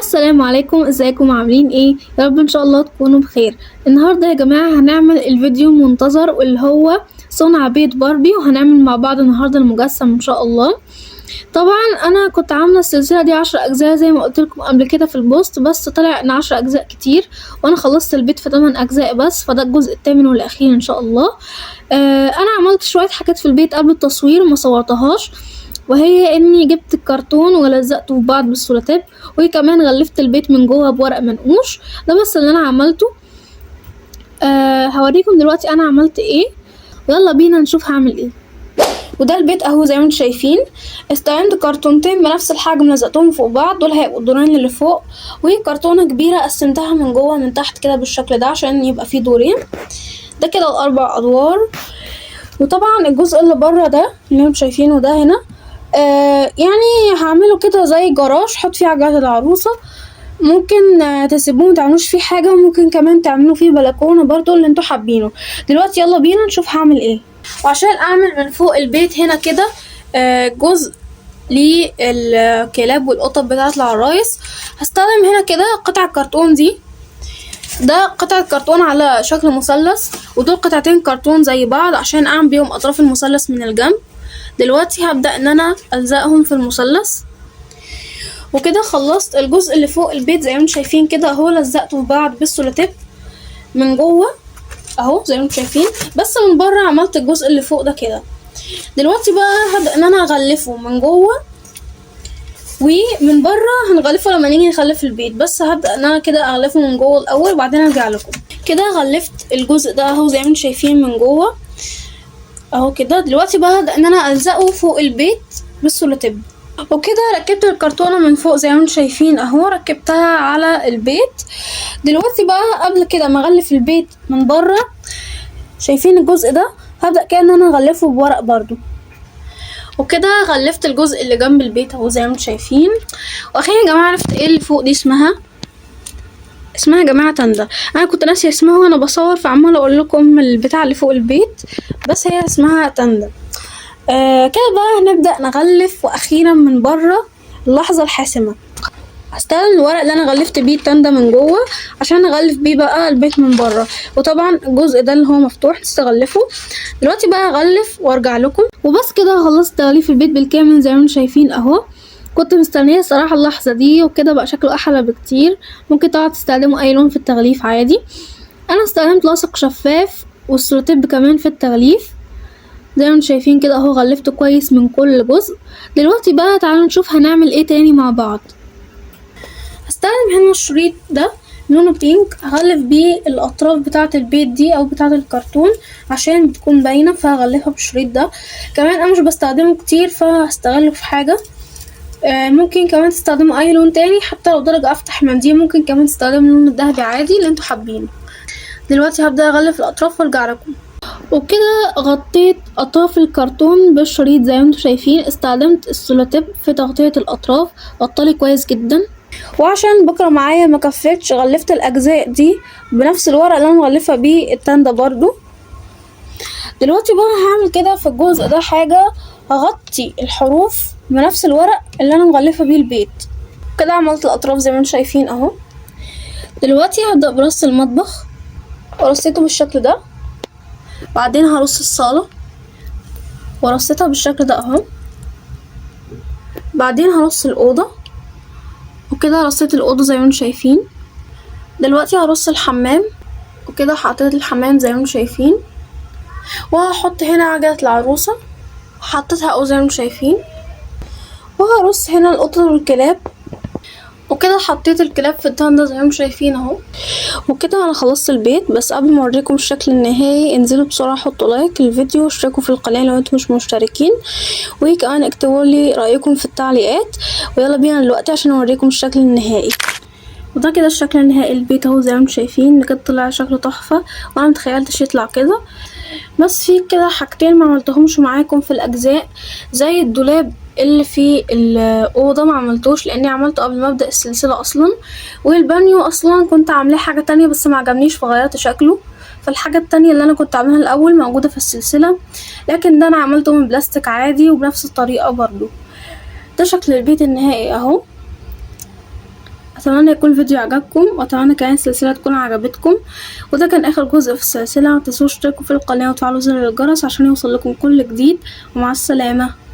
السلام عليكم، ازيكم؟ عاملين ايه؟ يا رب ان شاء الله تكونوا بخير. النهارده يا جماعة هنعمل الفيديو المنتظر واللي هو صنع بيت باربي، وهنعمل مع بعض النهارده المجسم ان شاء الله. طبعا انا كنت عامله السلسلة دي 10 اجزاء زي ما قلت لكم قبل كده في ال post، بس طلع ان 10 اجزاء كتير وانا خلصت البيت في 8 اجزاء بس، فده الجزء الثامن والاخير ان شاء الله. انا عملت شوية حاجات في البيت قبل التصوير وما صورتهاش، وهي اني جبت الكرتون ولزقته في بعض بالسولوتيب، وكمان غلفت البيت من جوه بورق منقوش. ده بس اللي انا عملته. هوريكم دلوقتي انا عملت ايه، ويلا بينا نشوف هعمل ايه. وده البيت اهو زي ما انتم شايفين. استخدمت كرتونتين بنفس الحجم لزقتهم فوق بعض، دول هيبقوا الدورين اللي فوق، وكرتونه كبيرة قسمتها من جوه من تحت كده بالشكل ده عشان يبقى فيه دورين. ده كده الاربع ادوار. وطبعا الجزء اللي بره ده اللي انتم شايفينه ده هنا يعني هعمله كده زي جراج حط فيه عجلات العروسة. ممكن تسيبوه متعملوش فيه حاجة، وممكن كمان تعملوا فيه بلكونة برضو اللي انتوا حابينه. دلوقتي يلا بينا نشوف هعمل ايه. وعشان اعمل من فوق البيت هنا كده جزء للكلاب والقطط بتاعت العرايس، هستخدم هنا كده قطع الكرتون دي. ده قطعة كرتون على شكل مثلث، ودول قطعتين كرتون زي بعض عشان اعمل بيهم اطراف المثلث من الجنب. دلوقتي هبدأ ان انا الزقهم في المثلث. وكده خلصت الجزء اللي فوق البيت زي ما انتم شايفين كده اهو، لزقته في بعض بالسولوتيب من جوه اهو زي ما انتم شايفين، بس من بره عملت الجزء اللي فوق ده كده. دلوقتي بقى هبدأ ان انا اغلفه من جوه ومن بره، هنغلفه لما نيجي نغلف البيت، بس هبدأ ان انا كده اغلفه من جوه الاول وبعدين ارجع لكم. كده غلفت الجزء ده اهو زي ما انتم شايفين من جوه اهو كده. دلوقتي بقى هبدأ ان انا الزقه فوق البيت بالسولوتيب. وكده ركبت الكرتونة من فوق زي ما انتم شايفين اهو، ركبتها على البيت. دلوقتي بقى قبل كده ما اغلف البيت من بره، شايفين الجزء ده هبدأ كده ان انا اغلفه بورق برضو. وكده غلفت الجزء اللي جنب البيت اهو زي ما انتم شايفين. واخيرا يا جماعة عرفت ايه اللي فوق دي اسمها يا جماعة تندة. انا كنت ناسيه اسمها وانا بصور، فعماله اقول لكم البتاع اللي فوق البيت، بس هي اسمها تندة. كده بقى هنبدأ نغلف. واخيرا من بره اللحظة الحاسمة، هستخدم الورق اللي انا غلفت بيه التندة من جوه عشان اغلف بيه بقى البيت من بره. وطبعا الجزء ده اللي هو مفتوح لسه اغلفه. دلوقتي بقى اغلف وارجع لكم. وبس كده خلصت تغليف البيت بالكامل زي ما انتم شايفين اهو. كنت مستنيه الصراحة اللحظة دي، وكده بقى شكله احلى بكتير. ممكن طبعا تستخدموا اي لون في التغليف عادي. انا استخدمت لاصق شفاف والسولوتيب كمان في التغليف زي ما انتم شايفين كده اهو، غلفته كويس من كل جزء. دلوقتي بقى تعالوا نشوف هنعمل ايه تاني مع بعض. هستخدم هنا الشريط ده لونه بينك، هغلف بيه الاطراف بتاعه البيت دي او بتاعه الكرتون عشان بتكون باينة، فهغلفها بالشريط ده. كمان انا مش بستخدمه كتير فهستغله في حاجة. ممكن كمان تستخدموا اي لون تاني حتى لو درجه افتح من دي، ممكن كمان تستخدموا اللون الذهبي عادي اللي انتوا حابينه. دلوقتي هبدا اغلف الاطراف وارجع لكم. وكده غطيت اطراف الكرتون بالشريط زي ما انتم شايفين. استخدمت السولوتيب في تغطية الاطراف، غطالي كويس جدا. وعشان بكره معايا ما كفتش غلفت الاجزاء دي بنفس الورق اللي انا مغلفه بيه التندة برضو. دلوقتي بقى هعمل كده في الجزء ده حاجة، هغطي الحروف بنفس الورق اللي انا مغلفه بيه البيت. كده عملت الاطراف زي ما انتم شايفين اهو. دلوقتي هبدأ برص المطبخ، ورصيته بالشكل ده. بعدين هرص الصالة ورصيتها بالشكل ده اهو. بعدين هرص الأوضة، وكده رصيت الأوضة زي ما انتم شايفين. دلوقتي هرص الحمام، وكده حطيت الحمام زي ما انتم شايفين. وهحط هنا عجلة العروسة، حطيتها اهو زي ما انتم شايفين. وهرص هنا القطط والكلاب، وكده حطيت الكلاب في التندة زي ما انتم شايفين اهو. وكده انا خلصت البيت. بس قبل ما اوريكم الشكل النهائي انزلوا بسرعة حطوا like للفيديو واشتركوا في القناة لو انتم مش مشتركين، وكمان اكتبوا لي رايكم في التعليقات. ويلا بينا دلوقتي عشان اوريكم الشكل النهائي. وده كده الشكل النهائي للبيت اهو زي ما انتم شايفين، بجد طلع شكله تحفة وانا متخيلتش يطلع كده. بس في كده حاجتين ما عملتهمش معاكم في الاجزاء، زي الدولاب اللي في الاوضة ما عملتوش لاني عملته قبل ما ابدا السلسلة اصلا، والبانيو اصلا كنت عاملاه حاجة تانية بس ما عجبنيش فغيرت شكله. فالحاجه التانية اللي انا كنت عاملاها الاول موجودة في السلسلة، لكن ده انا عملته من بلاستيك عادي وبنفس الطريقة برضو. ده شكل البيت النهائي اهو. اتمنى يكون الفيديو عجبكم، واتمنى كمان السلسلة تكون عجبتكم. وده كان اخر جزء في السلسلة. متنسوش تشتركوا في القناة وتفعلوا زر الجرس عشان يوصل لكم كل جديد، ومع السلامة.